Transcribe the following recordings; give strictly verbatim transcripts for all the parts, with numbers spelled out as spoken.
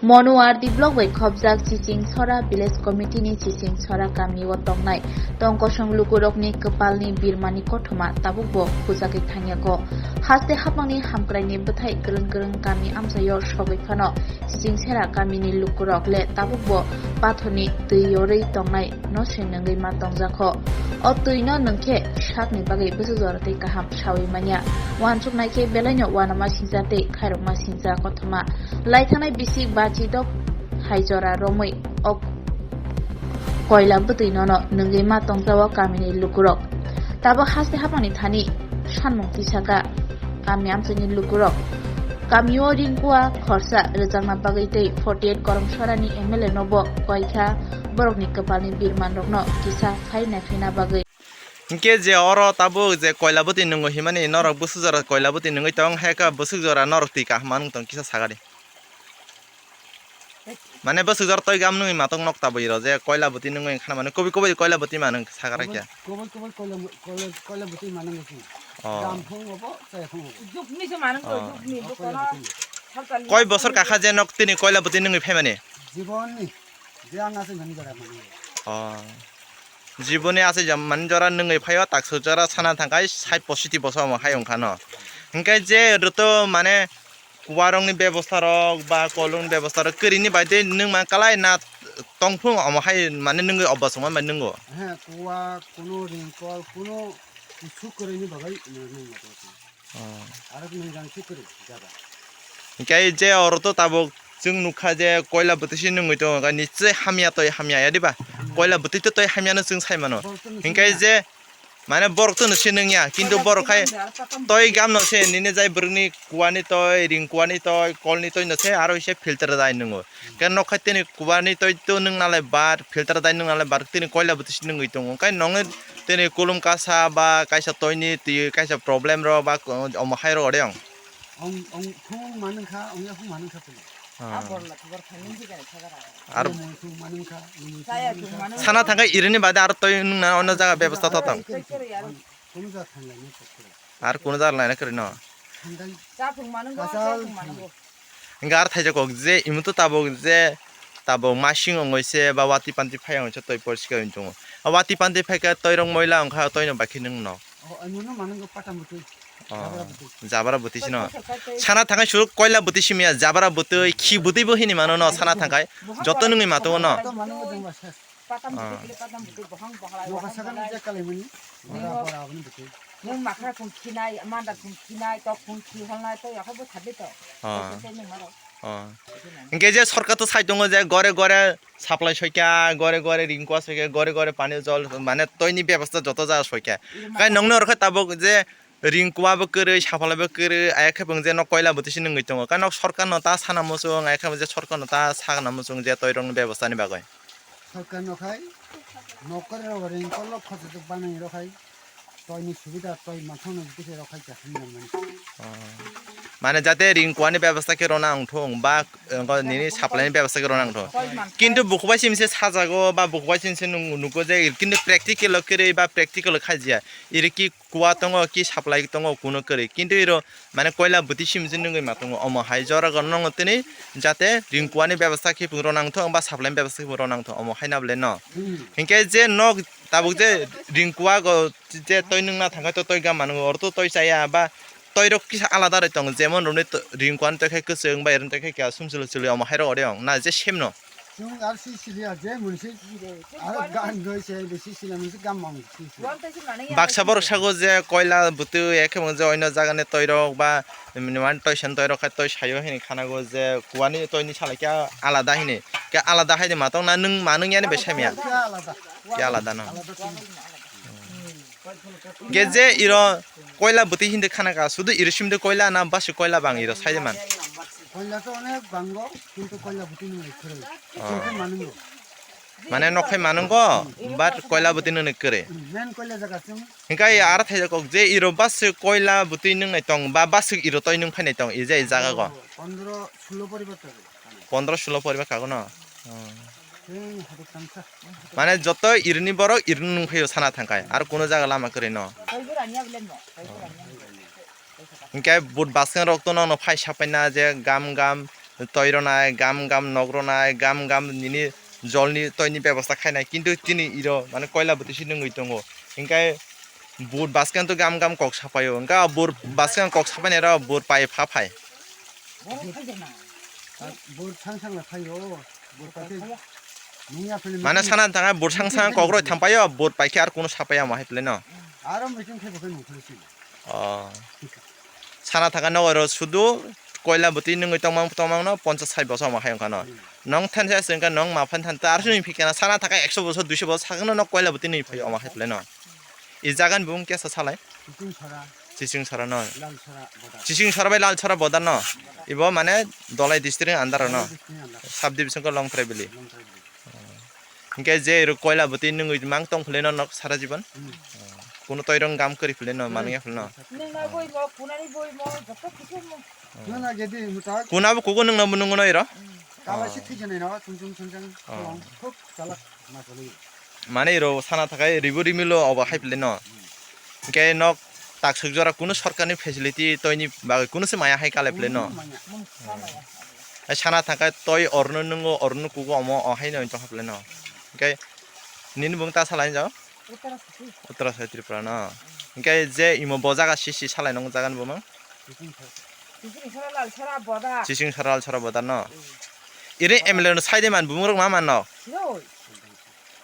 Mono R D block bai khopjak Chiching Sora village committee ni Chiching Sora kami o tongnai tong kosong lukurokni kwpalni birmani kothoma tabukbo khujagwi thangyago. Haste hapangni hamkraini bwthai kwrwng kwrwng kami amchaio sogwi phano Chiching Sera kamini lukurok le tabukbo pathorni twi yorwi tongnai no se nwngwi ma tongjakho. O twi no nwngkhe sakni bagwi bwswk jora tei kaham sawi manya. Uansuknai khe belaino uanama sincha tei khairokma sincha kothoma. Lai thangnai bisik ba chidok hai jora romwi o koila bwtwi nono nwngwi ma tongjago kamini lukurok. Tabuk haste hapangni thani sanmung tisaka kami amchaini lukurok. Kamio ringkua khorsa rwjakna bagwi tei forty eight Koromsorani M L A nobo koikha borokni kwpalni birmanrokno kisa phai naikhlaina bagwi. Hinkhe je oro tabuk je koila bwtwi nwngo himani norok bwswk jora koila bwtwi nwngwi tong, hai khe bwswk jora norok twi kaham manwng tong kisa sagadi. Mane bwswk jora toi gam nungwi matok nok tabwi rw je koila bwtwi nungwi khana mane kubui kubui koila bwtwi manung sagra khe. Kubui kubui koila, koila, koila bwtwi manung khe. Oh. Gam phung obo, chaya phung obo. Jukni se manung ko, oh, jukni. Oh, koila bwtwi. Koi bosor kakha je nok tini koila bwtwi nungwi phaimani? Jibonni. Je ang aswk mani jora manung. Oh. Jibonni aswk jam mani jora nungwi phaio, taksa jora sana thangkhai sait positi bosor omo hai wngkha no. Hinkhe je rwto mane kuwarokni bebosta rok ba kolongni bebosta rok kwrwini bai tei nwng man kalai na tongphung omo hai mane nwngwi obosongma bai nwngo. He, kuwa kuno ringkol kuno kusu kwrwini bagwi nwng ma tongphung. Oh. Aro nwng jang si kwrwi jaba. Hinkhe je oro to tabuk chwng nukha je koila bwtwi si nwngwi tongo, hinkhe nichai hamya toi hamya ya diba? Hamya. Koila bwtwi to toi hamya no chwng sai mano. Borok to nwng hinkhe sai mano. Je Mane borok to no se nung ya, kintu borok khai toi gam no se nini jai bwrwkni kuani toi, ring kuani toi, kolni toi no se aro se filter dai nungo. Khe nok khai tini kuani toi to nung nalai bar, filter dai nung nalai bar, tini koila bwtwi se nungwi tongo. Khai nongni tini kulum kasa ba kaisa toini twi kaisa problem rw ba omo hai rw ode ong. Ong, ong, khung manung kha, ong ya khung manung kha tini. Ah. Ar sana thangkhe irini bade aro toi nungna ono jaga bebostha to tong. Ar kuno jaga laina kwrwi no. Hinkhe ar thaijak kok je imuto tabuk je tabuk masing ongoi se ba wati panti phai ongoi se toi porsi kai tongo. A wati panti phai khe toi rok moila ongkha toi no bai khe nung no. Oh, jabra bwtwi sino. Sana thangkhai suru koila bwtwi simiya, jabra bwtwi, khi bwtwi bo hini mano no sana thangkhai. Joto nungwi mato no. Oh. Nwng makhra khum khinai, mandar khum khinai, tok khum khiholnai, to yakho bo thadi to. Oh. Oh. Hinkhe je sorkar to sai tongo je gore gore supply soikha, gore gore ring kua soikha, gore gore pani jol mane toini bebostha joto jaga soikha. Kai nongno rokhe tabuk je ring kua bo kwrwi, supply bo kwrwi, ayakhe bo je nok koila bwtwi se nungwi tongo. Kai nok sorkar no ta sana muchung, ayakhe bo je sorkar no ta sana muchung je toi rokni bebostha ni bagwi. Sorkar no khai nokar rok ring kolo khorsa banai rok khai. Toini subida toi manthokno bwtwi rok khai khe hamya mani. Oh. Mane jate ring kuani bebostha khe rwna wngthung ba, eh, nini supply ni bebostha khe rwna wngthung. Kintu bukubai simse sajago ba bukubai simse nung-, nugo je kintu practical o kwrwi ba practical o khajia. Iri ki kua tongo ki supply tongo kuno kwrwi. Kintu iro mane koila bwtwi simse nungwi ma tongo. Omo hai jora go nongo tini jate ring kuani bebostha khe rwna wngthung ba supply ni bebostha khe rwna wngthung. Omo hai na bole no. Hmm. Hinkhe je nok tabuk je ring kua go je toi nungna thangkhe to toi gam mano, oro to toi chaya ba toi rok kisa alada roi tongo, jemon romni to-, ring kuani toi khe kwchwng bai rwng toi khe kya sumsilo chwlwi omo hai rok ode ong na je same no. Chwng ar si siliya je munsi ar gan doi se bisi sila munsi gam mang si si. Baksa borok sago je koila bwtwi ekhe mung je oino jagani toi rok ba mani toi sen toi rok khai toi sayo hini khanago je kuani toi ni salai khe alada hini khe alada hai de matong na nung manung yani bai samya. Khe alada. Khe alada no. Alada chwng. Ge je iro koila bwtwi hindi khana ka, sudu iro simde koila na basi koila bang iro saide man. Koila to onek bango, kintu koila bwtwi nung nai kwrwi. Oh. Chwng khe manungo. Mane nok khai manungo, but koila bwtwi nung nai kwrwi. Hmm, main koila jaga chwng. Hinkhe ar thaijak kok je iro basi koila bwtwi nung nai tong, ba basi iro toi nung phai nai tong, ije jaga go. Pondro, sulo poribar tong. Pondro sulo poribar kago no. Hmm. Mane joto irini borok irini nungphaio sana thangkhai, ar kuno jaga lama kwrwi no. Hinkhe but baskan rok to nono phai sapaina je gam gam toi rwnai, gam gam nok rwnai, gam gam nini jolni toini bebosta khainai, kintu tini iro mane koila bwtwi se nungwi tongo. Hinkhe vote baskang to gam gam kok sapaio, hinkhe vote baskang kok sapainai rok vote pai pha phai. Bor thang thang na thaio, bor paite nungya phele. Mane sana thangkha vote sang sang kokroi thampaio, vote paikhe ar kunu sapaiya omo hai pele no. Aro meeting khai bo khai nung phele si. Oh. Sana thangkha no oro sudu koila bwtwi nungwi tongmang tongmang no ponchas sai bosor omo hai wngkha no. Hmm. Nong thansa se wngkha nong ma phan than ta ar sini phikana sana thangkha ekso bosor duiso bosor sakno no koila bwtwi nungwi phai omo hai pele no. I jagan bung kesa salai. Chiching sara. Chiching sara no. Lal sara boda. Chiching sara bai lal sara boda no. Ibo mane Dolai district under no. Dolai district under. Sub division ko Longtrai valley. Longtrai valley. Hinkhe je iro koila bwtwi nungwi mang tong philai no nok sara jibon. Hmm. Kuno toirong gam kwrwi philai no, hmm, manung ya philai no. Nung na boi mo, kunani boi mo, joto kisu mo. Nung na gedi mutak. Kuna bo kugo nung no nung no iro. Hmm. Kala si thijani no, chung chung chung chung. Oh. Khuk chalak ma choli. Mane iro sana thakai ribu rimilo obo hai pele no. Hinkhe nok taksuk jora kunu sorkarni facility toini bagwi kunu se maya hai kale pele no. Mung sa maya. Hai sana thakai toi orno nungo orno kugo omo o hai no tongkha pele no. Hinkhe nini bung ta salai jao. Uttara Sati. Uttara Sati Tripura no. Hinkhe je imo bo jaga sisi salai nong jaga ni bo mang. Chiching sara lal sara boda. Chiching sara lal sara boda no. Hmm. Iri M L A no sai de man bumung rok ma man no. Yo.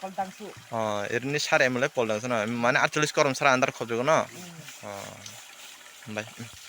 Pol dangsu. Oh, irini sar M L A pol dangsu no. Mane aatcholish korom sara andar khobjogo no. Hmm. Oh. Bai.